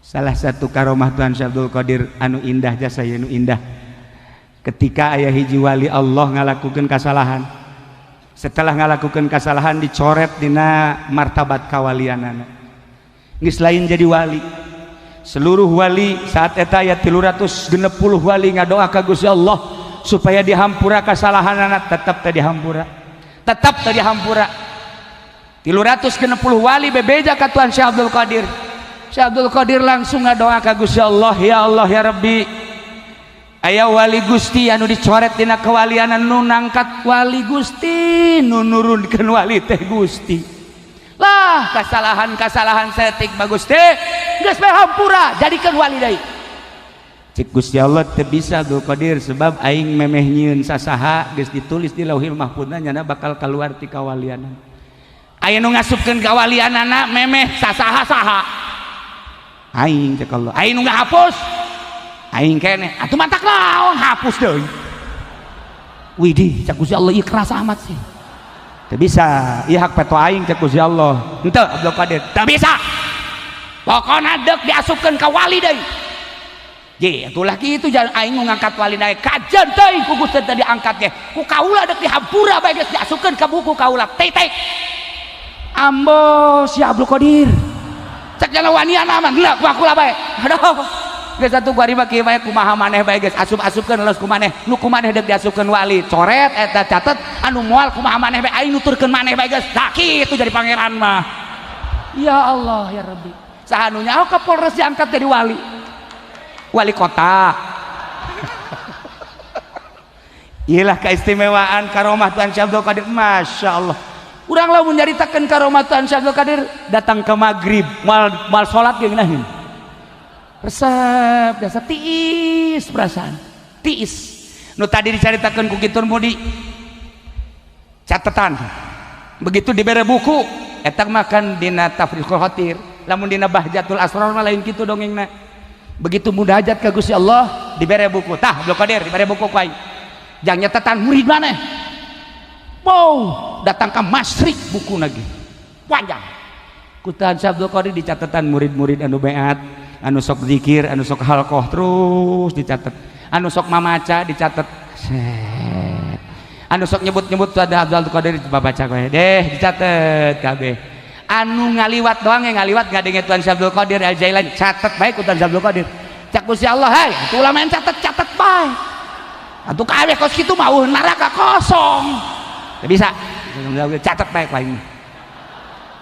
Salah satu karomah Tuan Syekh Abdul Qadir anu indah, jasa anu indah, ketika aya hiji wali Allah ngalakukeun kasalahan. Setelah ngalakukeun kasalahan, dicoret dina martabat kawalianana, geus lain jadi wali. Seluruh wali saat eta aya 360 wali ngadoa ka Gusti Allah supaya dihampura kesalahanana. Tetap teu dihampura, tetap teu dihampura. 360 wali bebeja ka Tuan Syekh Abdul Qadir. Syekh Abdul Qadir langsung ngadoa ka Gusti Allah, "Ya Allah, ya Rabbi, aya wali Gusti anu dicoret dina kewalianan. Nu nangkat wali Gusti, nu nurunkeun wali teh Gusti. Lah, kesalahan-kesalahan saeutik bagus teh geus bae hampura, jadikeun wali deui." Cik Gusti Allah, "Teu bisa, Abdul Qadir, sebab aing memeh nyieun sasaha geus ditulis di Lauhil Mahfudna nyana bakal keluar ti kawalianan. Aya nu ngasupkeun kawalianana memeh sasaha saha? Aing," cek Allah. "Aing nu ngahapus aing keneh. Atuh mantak naon hapus deui?" "Widih," cek Gusti Allah, "ieu keras amat sih. Teu bisa, ieu hak peto aing," cek Gusti Allah. "Henteu, Abdul Qadir, teu bisa. Pokona deuk diasupkeun ka wali deui." Je, atulah kitu jalan aing nu ngangkat wali naik kajen teuing ku Gusti teu diangkat ge. Ku kaula deuk dihampura bae, geus diasupkeun ka buku kaula. Titik. Ambo si Abdul Qadir. Cek jana wanian aman, geuleuh ku aku lah bae. Aduh. Geus atuh kuari mah kieu bae, kumaha maneh bae geus asup-asupkeun los ku maneh. Nu ku maneh deuk diasupkeun wali, coret eta, catet. Anu moal kumaha maneh bae, aing nuturkeun maneh bae geus. Tah kitu jadi pangeran mah. Ya Allah ya Rabbi. Saha nu nyaho Kapolres diangkat jadi wali? Wali kota. Iyalah keistimewaan karomah Tuan Syekh Abdul Qadir. Masya Allah. Urang lamun nyaritakeun karomah Tuan Syekh Abdul Qadir datang ke maghrib, mal mal salat ge ngeunaheun. Resep biasa tiis perasaan. Tiis. Nu tadi dicaritakeun ku Kitur Mudi catatan. Begitu dibere buku, eta makan dina Tafriqul Khatir. Lamun dina Bahjatul Asrar mah lain kitu dongengna. Begitu munajat ka Gusti Allah, dibere buku. Tah Abdul Qadir dibere buku ku aing. Jang nyetetan murid maneh. Wow, datang ke Masyrik buku lagi. Panjang. Ku Tuan Syekh Abdul Qadir dicatetan murid-murid anu beat, anu sok zikir, anu sok halqoh terus dicatet. Anu sok mamaca dicatet. Set. Anu sok nyebut-nyebut Tuan Abdul Qadir baca kowe deh dicatet kabeh. Anu ngaliwat doang yang ngaliwat ngadenge Tuan Syekh Abdul Qadir Al Jailani catet bae ku Tuan Syekh Abdul Qadir. Cak Gusti Allah, "Hai, atuh ulama yang catet-catet bae. Atuh kabeh kos kitu mah neraka kosong." Teu bisa. Catet bae ku aing.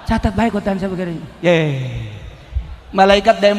Catat bae ku Tuan Syekh Abdul Qadir. Ye. Malaikat demo.